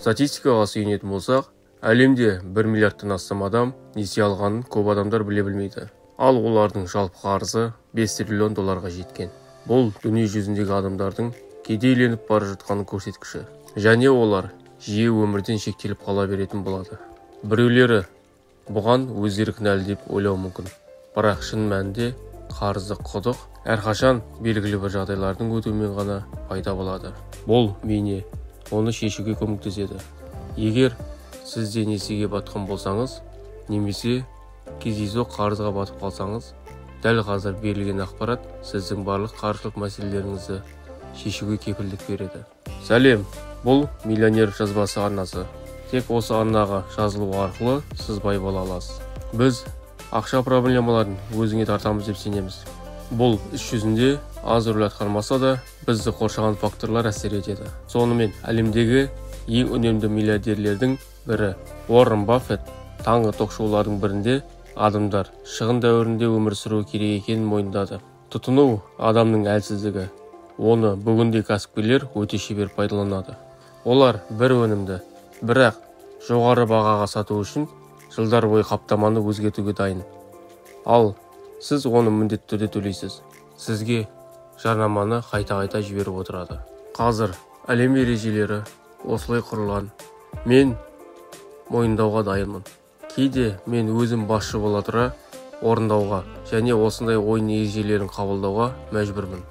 Статистикаға сүйенетін болсақ, әлемде 1 миллиардтан астам адам несие алғанын көп адамдар біле білмейді. Ал олардың жалпы қарызы 5 триллион долларға жеткен. Бұл дүние жүзіндегі адамдардың кедейленіп бара жатқанын көрсеткіші. Және олар жиі өмірден шектеліп қала беретін болады. Біреулері бұған өздері кінәлі деп ойлауы мүмкін. Бірақ шын мәнінде қарызды құдық әрқашан белгілі бір жағдайлардың өтуімен ғана пайда болады. Бұл бейне оны шешуге көмектеседі. Егер сіз де несиеге батқан болсаңыз, немесе кездейсоқ қарызға батып қалсаңыз, дәл қазір берілген ақпарат сіздің барлық қаржылық мәселелеріңізді шешуге кепілдік береді. Сәлем, бұл Миллионер жазбасы арнасы. Тек осы арнаға жазылу арқылы сіз бай бола аласыз. Біз ақша проблемаларын өзіңе тартамыз деп сенеміз. Бұл іс жүзінде аз рөл атқармаса да, бізді қоршаған факторлар әсер етеді. Сонымен әлемдегі ең үнемді миллиардерлердің бірі Уоррен Баффет таңғы ток-шоулардың бірінде адамдар шығын дәуірінде өмір сүруі керек екенін мойындады. Тұтыну адамның әлсіздігі. Оны бүгінде кәсіпкерлер өте шебер пайдаланады. Олар бір өнімді, бірақ жоғары бағаға сату үшін жылдар бойы қаптаманы өзгертуге дайын. Ал сіз оны міндетті түрде төлейсіз. Сізге жарнаманы қайта-қайта жіберіп отырады. Қазір әлем ережелері осылай құрылған. Мен мойындауға дайынмын. Кейде мен өзім басшы бола тұра орындауға және осындай ойын ережелерін қабылдауға мәжбүрмін.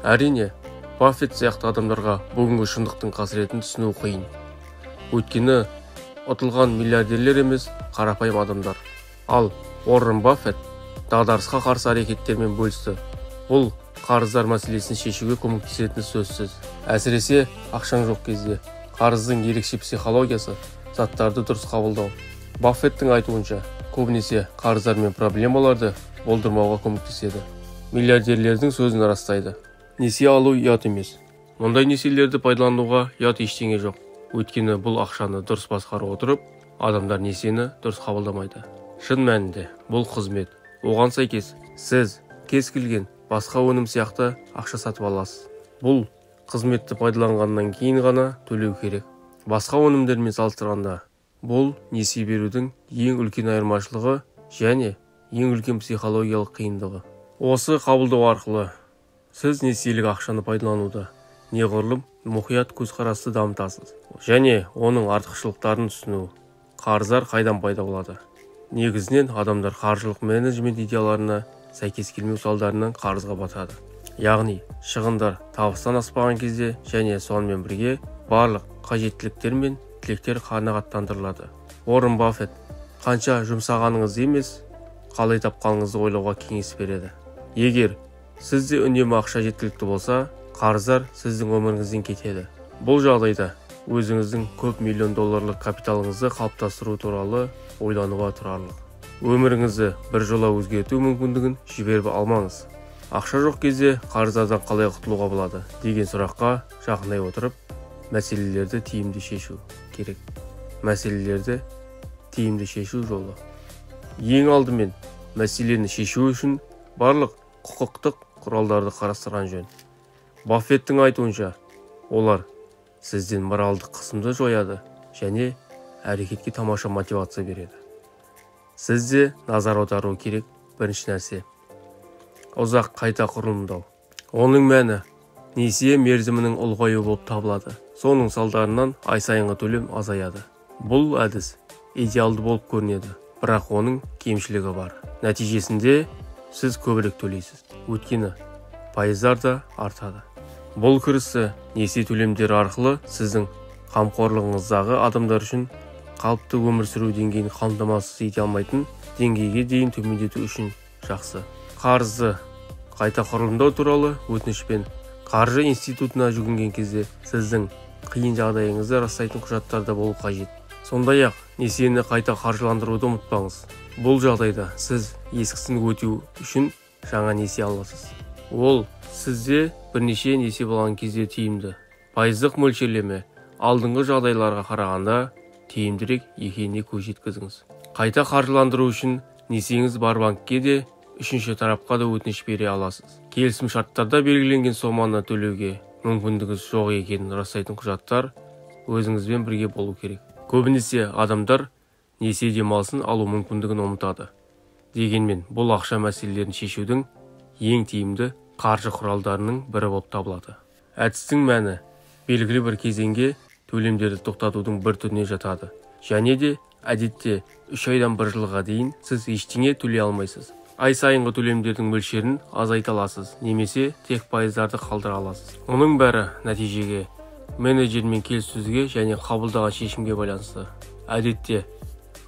Әрине, Баффет сияқты адамдарға бүгінгі шындықтың қасіретін түсіну қиын. Өйткені ұтылған миллиардерлер емес, қарапайым адамдар. Ал Уоррен Баффет дағдарысқа қарсы әрекеттермен бөлісті. Бұл қарыздар мәселесін шешуге көмектесетіні сөзсіз. Әсіресе ақшаң жоқ кезде қарыздың ерекше психологиясы заттарды дұрыс қабылдау. Баффеттің айтуынша, көбінесе қарыздар мен проблемаларды болдырмауға көмектеседі. Миллиардерлердің сөзін растайды. Несие алу ұят емес. Мұндай несиелерді пайдалануға ұят ештеңе жоқ. Өйткені бұл ақшаны дұрыс басқара отырып, адамдар несиені дұрыс қабылдамайды. Шын мәнінде бұл қызмет. Оған сәйкес, сіз кез келген басқа өнім сияқты ақша сатып аласыз. Бұл қызметті пайдаланғаннан кейін ғана төлеу керек. Басқа өнімдермен салыстырғанда, бұл несие берудің ең үлкен айырмашылығы және ең үлкен психологиялық қиындығы. Осы қабылдау арқылы сіз несиелік ақшаны пайдалануда неғұрлым мұқият көзқарасты дамытасыз және оның артықшылықтарын түсіну. Қарыздар қайдан пайда болады? Негізінен адамдар қаржылық менеджмент идеяларына сәйкес келмеу салдарынан қарызға батады. Яғни шығындар табыстан аспаған кезде және сонымен бірге барлық қажеттіліктер мен тілектер қанағаттандырылады. Уоррен Баффет қанша жұмсағаныңызды емес, қалай тапқаныңызды ойлауға кеңес береді. Егер сізде үнемі ақша жеткілікті болса, қарыздар сіздің өміріңізден кетеді. Бұл жағдайда өзіңіздің көп миллион долларлық капиталыңызды қалыптастыру туралы ойлануға тұрарлық. Өміріңізді бір жола өзгерту мүмкіндігін жіберіп алмаңыз. Ақша жоқ кезде қарыздардан қалай құтылуға болады деген сұраққа жақындай отырып, мәселелерді тиімді шешу керек. Мәселелерді тиімді шешу жолы. Ең алдымен мәселені шешу үшін барлық құқықтық құралдарды қарастырған жөн. Баффеттің айтуынша, олар сізден моралдық қысымды жояды және әрекетке тамаша мотивация береді. Сізде назар аудару керек бірінші нәрсе. Ұзақ қайта құрылымдау. Оның мәні несие мерзімінің ұлғаюы болып табылады. Соның салдарынан ай сайынғы төлем азаяды. Бұл әдіс идеалды болып көрінеді, бірақ оның кемшілігі бар. Нәтижесінде сіз көбірек төлейсіз, өйткені пайыздар да артады. Бұл кірісті несие төлемдері арқылы сіздің қамқорлығыңыздағы адамдар үшін қалыпты өмір сүру деңгейін қамтамасыз ете алмайтын деңгейге дейін төмендету үшін жақсы. Қарызды қайта құрылымдау туралы өтінішпен қаржы институтына жүгінген кезде сіздің қиын жағдайыңызды растайтын құжаттар да болу қажет. Сондай-ақ несиені қайта қаржыландыруды ұмытпаңыз. Бұл жағдайда сіз ескісін өтеу үшін жаңа несие аласыз. Ол сізде бірнеше несие болған кезде тиімді. Пайыздық мөлшерлеме алдыңғы жағдайларға қарағанда тиімдірек екеніне көз жеткізіңіз. Қайта қаржыландыру үшін несиеңіз бар банкке де, үшінші тарапқа да өтініш бере аласыз. Келісім шарттарда белгіленген соманы төлеуге мүмкіндігіңіз жоқ екенін растайтын құжаттар өзіңізбен бірге болу керек. Көбінесе адамдар несие демалысын алу мүмкіндігін ұмытады. Дегенмен бұл ақша мәселелерін шешудің ең тиімді қаржы құралдарының бірі болып табылады. Әдістің мәні белгілі бір кезеңге төлемдерді тоқтатудың бір түріне жатады. Және де әдетте 3 айдан 1 жылға дейін сіз ештеңе төлей алмайсыз. Ай сайынғы төлемдердің мөлшерін азайта аласыз, немесе тек пайыздарды қалдыра аласыз. Оның бәрі нәтижеге, менеджермен келіссөзге және қабылдаған шешімге байланысты. Әдетте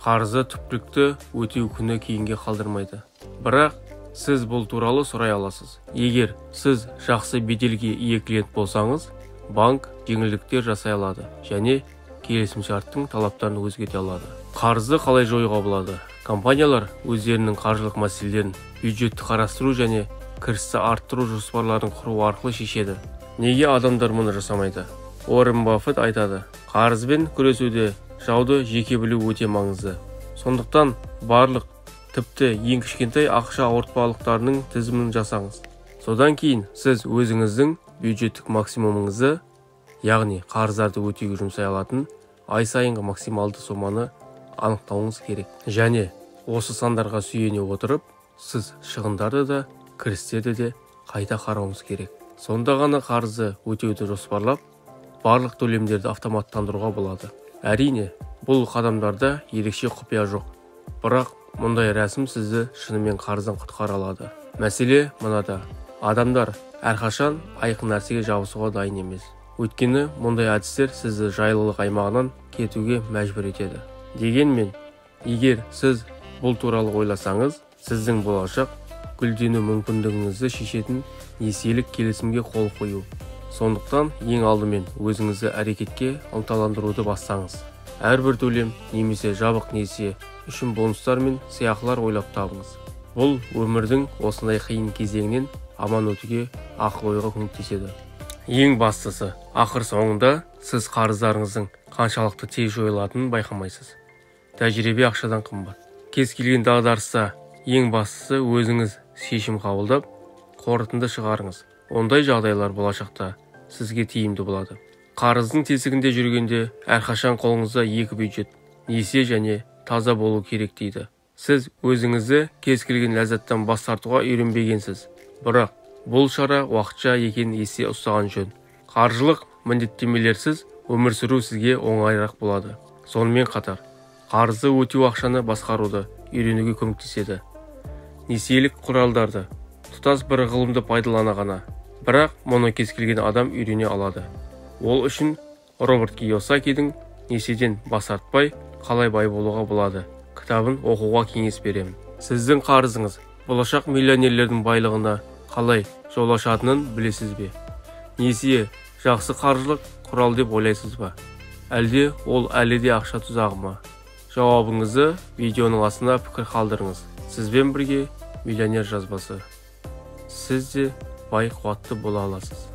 қарызды түпкілікті өтеу күні кейінге қалдырмайды. Бірақ сіз бұл туралы сұрай аласыз. Егер сіз жақсы беделге ие клиент болсаңыз, банк жеңілдіктер жасай алады және келісімшарттың талаптарын өзгерте алады. Қарызды қалай жоюға болады? Компаниялар өздерінің қаржылық мәселелерін бюджетті қарастыру және кірісті арттыру жоспарларын құру арқылы шешеді. Неге адамдар мұны жасамайды? Уоррен Баффет айтады, қарызбен күресуде жауды жеке білу өте маңызды. Сондықтан барлық, тіпті ең кішкентай ақша ауыртпалықтарының тізімін жасаңыз. Содан кейін сіз өзіңіздің бюджеттік максимумыңызды, яғни қарыздарды өтеуге жұмсай алатын ай сайынғы максималды соманы анықтауыңыз керек. Және осы сандарға сүйене отырып, сіз шығындарды да, кірістерді де қайта қарауыңыз керек. Сонда ғана қарызды өтеуді жоспарлап, барлық төлемдерді автоматтандыруға болады. Әрине, бұл қадамдарда ерекше құпия жоқ. Бірақ мұндай рәсім сізді шынымен қарыздан құтқара алады. Мәселе мынада. Адамдар әрқашан айқын нәрсеге жабысуға дайын емес. Өйткені мұндай әдістер сізді жайлылық аймағынан кетуге мәжбүр етеді. Дегенмен, егер сіз бұл туралы ойласаңыз, сіздің болашақ гүлдену мүмкіндігіңізді шешетін несиелік келісімге қол қою. Сондықтан ең алдымен өзіңізді әрекетке ынталандыруды бастаңыз. Әрбір төлем немесе жабық несие үшін бонустар мен сыйақылар ойлап табыңыз. Бұл өмірдің осындай қиын кезеңінен аман өтуге ақыл ойға көмектеседі. Ең бастысы, ақыр соңында сіз қарыздарыңыздың қаншалықты тез жойылатынын байқамайсыз. Тәжірибе ақшадан қымбат. Кез келген дағдарыста ең бастысы өзіңіз шешім қабылдап, қорытынды шығарыңыз. Ондай жағдайлар болашақта сізге тиімді болады. Қарыздың тесігінде жүргенде әрқашан қолыңызда екі бюджет, несие және таза болу керек дейді. Сіз өзіңізді кез келген ләззаттан бас тартуға үйренбегенсіз. Бірақ бұл шара уақытша екенін есте ұстаған жөн. Қаржылық міндеттемелерсіз өмір сүру сізге оңайырақ болады. Сонымен қатар, қарызды өтеу ақшаны басқаруды үйренуге көмектеседі. Несиелік құралдарды тұтас бір ғылымды пайдалана ғана. Бірақ мұны кез келген адам үйрене алады. Ол үшін Роберт Кийосакидің «Несиеден бас тартпай қалай бай болуға болады» кітабын оқуға кеңес беремін. Сіздің қарызыңыз болашақ миллионерлердің байлығына қалай жол ашатынын білесіз бе? Несие жақсы қаржылық құрал деп ойлайсыз ба? Әлде ол әлі де ақша тұзағы ма? Жауабыңызды видеоның астына пікір қалдырыңыз. Сізбен бірге миллионер жазбасы. Сіз де бай қуатты бола аласыз.